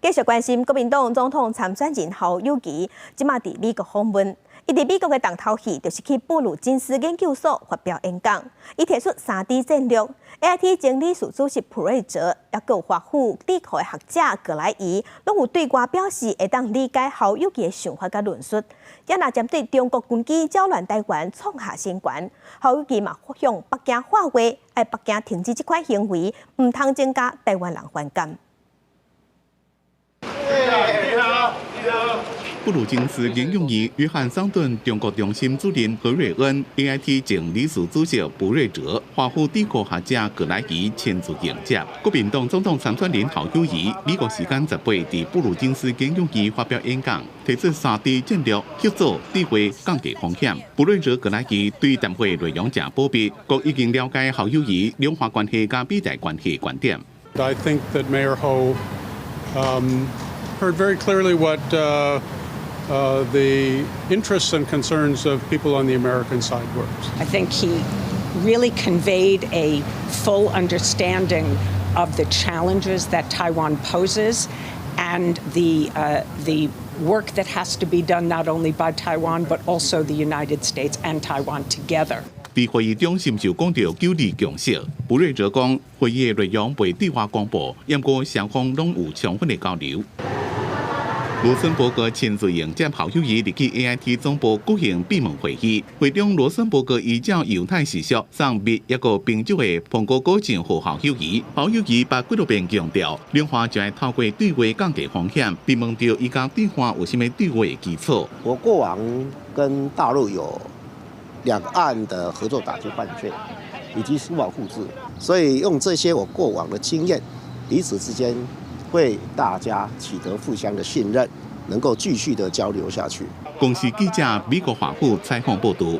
繼續關心國民黨總統參選人侯友宜，這馬佇美國訪問。伊佇美國的重頭戲就是去布魯金斯研究所發表演講。伊提出三 D 戰略，AIT 前理事主席卜睿哲，抑閣有華府智庫的學者葛萊儀，攏有對外表示會當理解侯友宜的想法佮論述。也若針對中國軍機擾亂台灣創下新懸，侯友宜嘛向北京喊話，愛北京停止這款行為，毋通增加台灣人反感。你好，你好。布魯金斯研究院約翰桑頓中國中心主任何瑞恩、AIT 前理事主席卜睿哲、華府智庫學者葛萊儀親自迎接。國民黨總統參選人侯友宜，美國時間18佇布魯金斯研究院發表演講，提出三 D 戰略協作、對話、降低風險。卜睿哲、葛萊儀對談話內容誠保密，講已經了解侯友宜兩岸關係佮美台關係觀點。 I think that Mayor Ho heard very clearly what the interests and concerns of people on the American side were. I think he really conveyed a full understanding of the challenges that Taiwan poses and the work that has to be done not only by Taiwan but also the United States and Taiwan together. 佇會議中，是毋是有講著九二共識？卜睿哲講，會議的內容袂對外公布，毋過雙方攏有充分的交流。羅森伯格親自迎接侯友宜入去 AIT 總部舉行閉門會議。會中，羅森伯格依照猶太習俗送蜜抑閣冰酒的蘋果果醬予侯友宜。侯友宜捌幾落遍強調，兩岸就愛透過對話降低風險。被問著伊佮對岸有啥物對話的基礎？我過往跟大陸有兩岸的合作打擊犯罪，以及司法互助，所以用這些我過往的經驗，彼此之間會大家取得互相的信任，能夠繼續的交流下去。公視記者美國華府採訪報導。